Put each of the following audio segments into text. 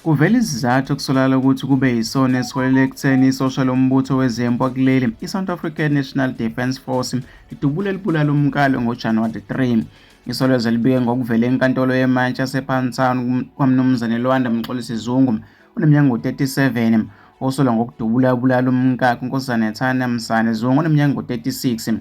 Kuvela isizathu okusolakala ukuthi kube yisona esiholele ekutheni isosha lombutho wezempi wakuleli, i-South African National Defence Force, lidubule libulala umkalo ngoJanuwari 3. Isolezwe libike ngokuvela enkantolo yemantshi yaseParntown kwaMnumzane Lwanda Mxolisi Zungu oneminyaka engu-37 osolwa ngokudubula abulala umkakhe uNkosazana Thania Msane Zungu oneminyaka engu-36.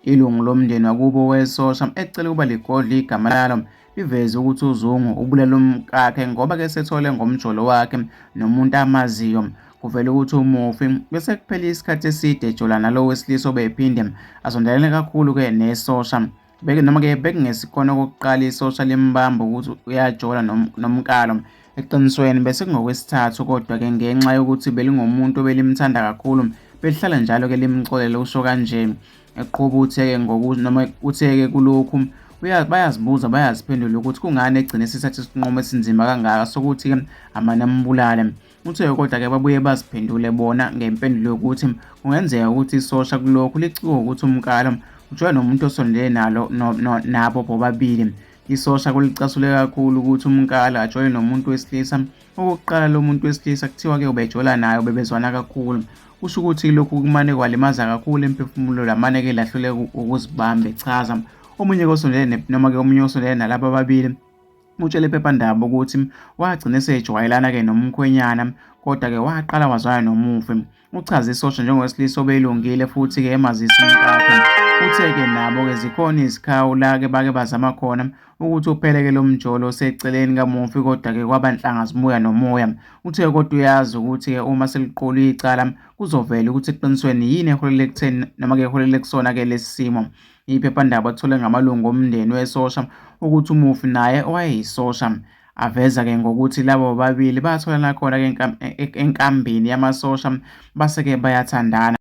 Ilungu lomndeni wakubo wesosha ecele ukuba ligodle igama lalo liveze ukuthi uZungu ubulele umkakhe ngoba ke sethole ngomjolo wakhe nomuntu amaziyo. Kuvele ukuthi umufi bese kuphele isikhathi eside ejola nalo wesilisa obephinde asondelane kakhulu-ke nesosha. Beke noma-ke bekungesikhona okokuqala isosha limbamba ukuthi uyajola nomkalo. Eqinisweni bese kungokwesithathu kodwa-ke ngenxa yokuthi belingumuntu obelimthanda kakhulu belihlala njalo-ke limxolela usho kanje. Eqhuba uthe-ke noma uthe-ke kulokhu bayazibuza bayaziphendula ukuthi kungani egcine esithatha isinqumo esinzima kangaka sokuthi-ke amane ambulale. Uthe kodwa-ke babuye baziphendule bona ngempendulo yokuthi kungenzeka ukuthi isosha kulokhu licikwe ukuthi umkalo ujola nomuntu osondele nalo nabo bobabili. Isosha kulicasule kakhulu ukuthi umkalo ajole nomuntu wesilisa. Okokuqala lo muntu wesilisa kuthiwa-ke ubejola naye ubebezwana kakhulu. Kusho ukuthi lokhu kumane kwalimaza kakhulu imphefumulo lamane-ke lahluleka ukuzibamba echaza. Omunye kosondele noma-ke omunye osondele nalaba ababili utshele iphephandaba ukuthi wagcina esejwayelana-ke nomkhwenyana kodwa-ke waqala wazwana nomufi. Uchaze isosha njengowesilisa obelungile futhi-ke emazisa umkakhe. Uthe-ke nabo-ke zikhona izikhawu la-ke bake bazama khona ukuthi uphele-ke lo mjolo oseceleni kamufi kodwa-ke kwaba nhlanga zimuya nomoya. Uthe kodwa uyazi ukuthi-ke uma seliqulwe icala kuzovela ukuthi eqinisweni yini eholele ekutheni noma-ke eholele kusona-ke lesi simo. Iphephandaba lithole ngamalungu omndeni wesosha ukuthi umufi naye owayeyisosha. Aveza-ke ngokuthi laba bobabili batholana khona-ke enkambini yamasosha base-ke bayathandana.